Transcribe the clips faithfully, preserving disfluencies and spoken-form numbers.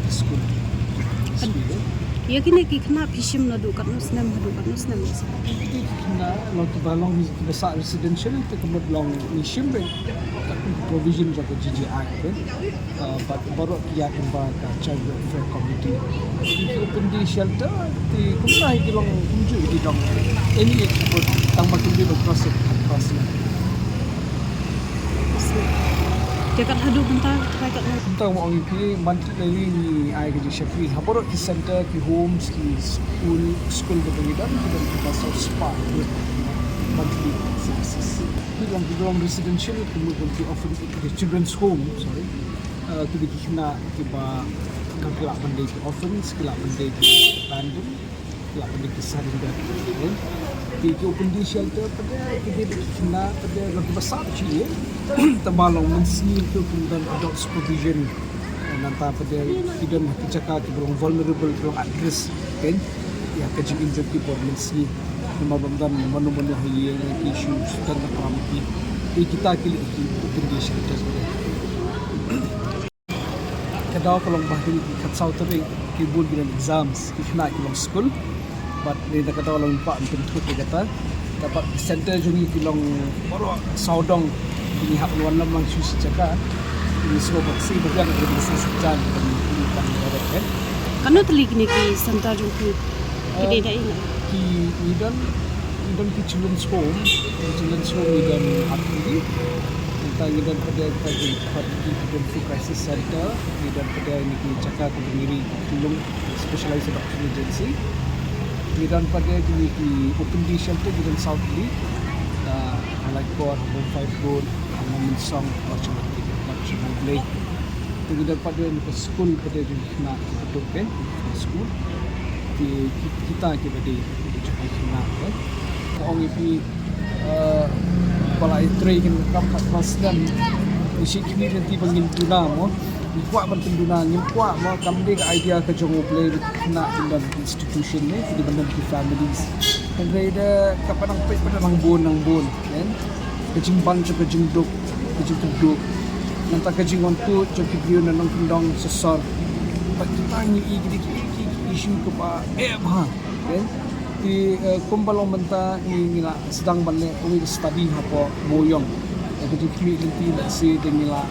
School. School, eh. Ïa kine ki khynnah phi shim naduh katno snem haduh katno snem? Ki khynnah long kiba long kiba sah residential te ka mut long ngi shim beit ka provision jong ka G G I, eh. Uh, bad baroh ki ïa kumba ka Child Welfare Committee. Ki open day shelter te kumta hi ki long kumjuh ki dong. Any age group tang ba kim dei ba cross, cross. Te kat haduh mynta, te kat haduh. Mynta ma ong ïa phi, monthly ngi ai ka jingshakri ha baroh ki center, ki homes, ki school, school ba ngi don, ki don ki ba sah spah monthly services. Ki long, ki long residential, ki mut ki offer ki children's home, sorry. Uh, ki dei ki khynnah kiba ki lah ban dei ki orphans, ki lah ban dei ki abandon. Lah ban dei ki surrender, eh. Ki, ki open day shelter pat de ki dei ki khynnah pat de long kiba sah shuh, eh. Tang ba long mynsngi ki kum don adults provision. Nangta pat de ki don ki jaka kiba long vulnerable, kiba long at risk, eh. Ïa ka jingim jong ki por mynsngi. Namar ba ym don mano mano ha ïing, ki issue don na pram ki. Te kita ki leh ki open day shelter. Ka daw ka long ba ha kine ki khatsaw tarik ki bun ki don exams, ki khynnah ki long skul. Bad ne da ka daw long ba pynthut ïa kata. Bad center jong ngi ki long baroh sawdong, ngi hap wan lam lang shu shi jaka. Ngi sngewbha shi ba biang ngi sngewbha jan ngi pan direct, eh. Katno tylli kine ki center jong phi? Ki dei da ina. Ki, ngi don, ngi don ki children's home, ki children's home ngi don artylli. Nangta ngi don pat de ka jingkhot ki, ki don food crisis center, ngi don pat de kine ki jaka kiba ngi ri ki lum, specialized adoption agency. Ngi don pat de kine ki open day shelter, ngi don saw tylli. Ah, ha Laitkor, ha Bun Five Road, ha Mawmynsong, Orchard, Orchard Blei. Te ngi don pat de kine ki skul pat de khynnah kiba duk, eh, skul. Ki, ki, kita kiba dei ki jaka khynnah, eh. Nga ong ïa phi, eh, ba la ïatrei kin kam khatphra snem. Ngi shu khmih lynti ba ngin duna mo. Ngim kwah ban pynduna, ngim kwah mo, kam dei ka idea ka jong U Blei ba khynnah kin don institution ne, ki dei ban don ki families. Hynrei da kaba nang peit ba da nang bun, nang bun, kan? Ka jingban jong ka jingduk, ka jingkyrduh. Nangta ka jingwan kut jong ki briew na nongkyndong sosor. Bad kita ngi i ki, ki, ki, ki issue kaba eh bha, kan? Te, eh, kumba long mynta ngi, ngi la sdang ban leh uwei u study hapoh Mooiong. Eh, ka jingkhmih lynti lehse te ngi la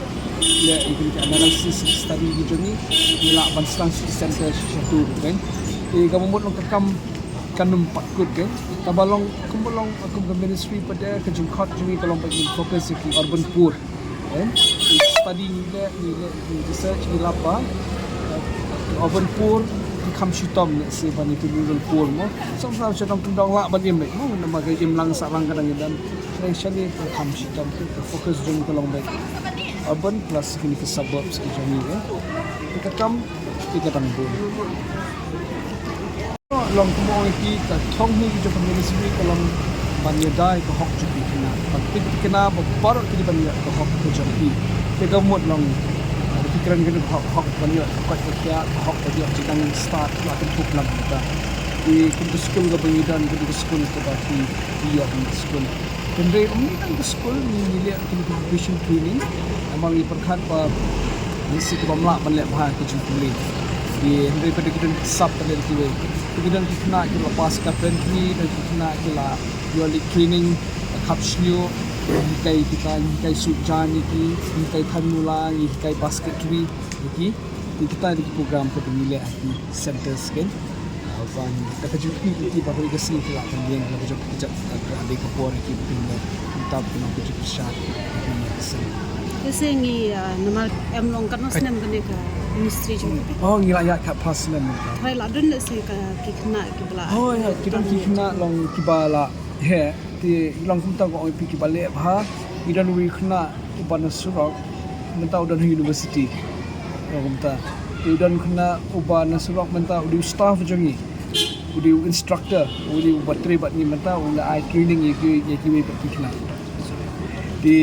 leh ïa ki analysis study ki jong ngi, ngi lah ban sdang shi center shisha tur, kan? Te kaba mut long ka kam kan ym pat kut, kan? Kaba long, kumba long, kum ka ministry pat de ka jingkhot jong ngi ka long ba ngin focus ïa ki urban poor. Kan? Study ngi leh, ngi leh, ngi research, ngi lap ba, eh, urban poor ki kham shitom, lehse ban ïa ki rural poor mo. Sometimes sha nongkyndong lah ban im mo, namar ka imlang sahlang ka dang ïa dang. Hynrei shane ka kham shitom, ka focus jong ka long ba urban plus kine ki suburbs ki jong ngi, eh. Te ka kam, te ka dang bun. Long kumba ong ïa phi, ka thong hi jong ka ministry ka long ban ïada ïa ka hok jong ki khynnah. Ban pynthikna ba baroh ki dei ban ïoh ka hok ka jong ki. Te ka mut long, eh, ki kren kane ka hok, hok ban ïoh ka koit ka khiah, ka hok ban ïoh jingstad, la kan puk lam kita. Te kum ka skul kaba ngi don, kum ka skul kaba ki, ki ïoh kum ka skul. Hynrei ym dei tang ka skul, ngi, ngi leh kine ki vocational training. Namar ngi pyrkhat ba ngi shu kaba ym lah ban leh bha ka jingpule. Ngi hynrei pat de ki don ki sap pat de kiwei. Ki don ki khynnah ki la pass carpentry, don ki khynnah ki la ïoh leit training, khap shñiuh, ngi hikai kita, ngi hikai suit jaiñ ïa ki, ngi hikai thaiñ mula, ngi hikai basketry ïa ki. Te kita dei ki program kaba ngi leh ha ki centers, kan. Ah, ban da ka jingkhmih lynti ba ka sngi ki lah ban ïeng, la ka jong ka jait, ah, ka dei ka por ki pynlong, tang ba ka jingpyrshah ka seng. Lehse ngi, ah, namar em long katno snem kane ka ministry jong phi? Oh, ngi la ïaid khatphra snem. Hynrei la don lehse ka ki khynnah kiba la. Oh, ïa, ki don ki khynnah long kiba la heh. Te long kumta, nga ong ïa phi, kiba leh bha. Ngi don uwei u khynnah uba na surok, mynta u don ha university. Long kumta. Te u don u khynnah uba na surok mynta, u dei u staff jong ngi. U dei u instructor, u dei uba trei bad ngi mynta, u la ai training ïa ki, ïa kiwei pat ki khynnah. Te,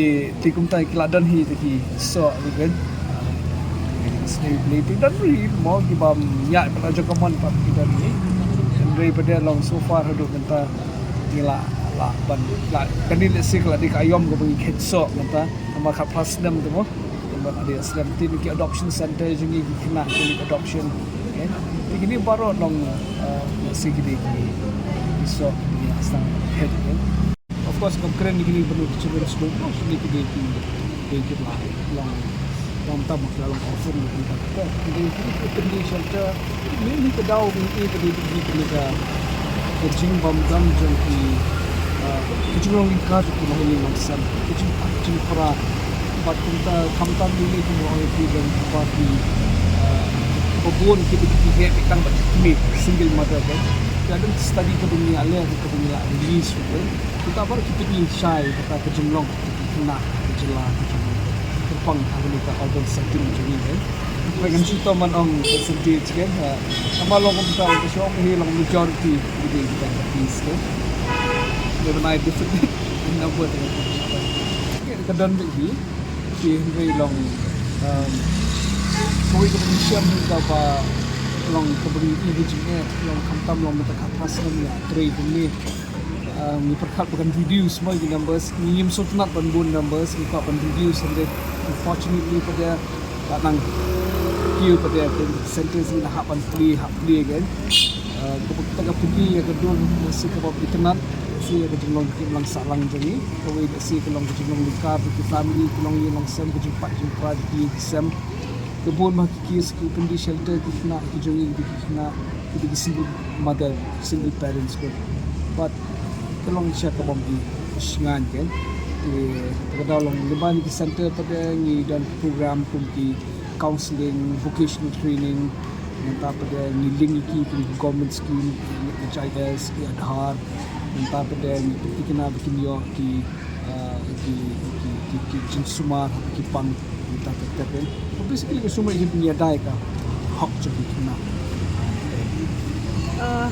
te kumta ki la don hi te ki soh ruh, kan. Sngewbha te don ruh hi mo kiba ym ïaid pat la jong ka mon pat ki don hi. Hynrei pat de long so far haduh mynta. Ngi la, la ban, la, kane lehse ka la dei ka aïom kaba ngi khet soh mynta, namar khatphra snem te mo. Bad ade slem tin ki adoption center jong ngi ki khynnah ki adoption. Te kine baroh long, eh, lehse ki dei ki, ki soh ki dei ki sdang head. Of course ngam kren ïa kine ba nud ki children's home, kine ki dei ki, dei ki la long long tam ki la long orphan, ki la long orphan. Ki dei ki, ki dei shelter. Mynta ka daw mynta ka dei ka, ka jingbam dam jong ki, ah, ka jinglong lingkar jong ki nongïing nongsan, ka jingpang jingpra. Bad kumta khamtam mynta kumba ong ïa ki, don kumba ki, ah, ba bun ki, ki heh beit tang bad ki kmie, single mother, kan. Ka don study kaba ngi ïaleh, kaba ngi la release ruh, kan. Kita baroh kita ki shai kata ka jinglong, kita ki khynnah ka jylla, ka jylla. Kyrpang ha kane ka urban setting jong ngi, kan. Ngan shu tip ban ong percentage, kan. Ha, namar long kumta, ka shong hi long majority, kita kita ka piece, kan. They were not different number, kan. Ka don beit hi, ki hynrei long, um, kawei kaba ngi shem hi kaba long kaba ngi i ka jingeh, long khamtam long mynta ka pas long ïa trei kumne. Ah, ngi pyrkhat ba kan reduce mo ki numbers, ngi ngim sngewtynnat ban bun numbers, ngi kwah ban reduce, hynrei unfortunately pat de la nang kiew pat de, ki centers ngi la hap ban plie, hap plie again. Ah, kaba kata ka plie ïa ka dur, lehse kaba plie kynat, lehse ïa ka jinglong ki lang sahlang jong ngi, kawei lehse ka long ka jinglong lingkar ki family, ki longïing longsan, ka jingpait jingpra ki ïing ki sem. Ka bun ba ki case ki pyndonkam shelter ki khynnah ki jong ngi, ki khynnah ki dei ki single mother, single parents, ko. But ka long sha ka bym i shngain, kan. Te ka daw long lyngba ki center pat de ngi don program kum ki counseling, vocational training, nangta pat de ngi link ïa ki kum government scheme, H I S, Aadhaar, nangta pat de ngi pynthikna ba kin ïoh ki ah, ki, ki, ki, ki jingsumar, ki pang, kita ki tep, kan. Basically, ka sumar hi ban ïada ïa ka hok jong ki khynnah. Ah.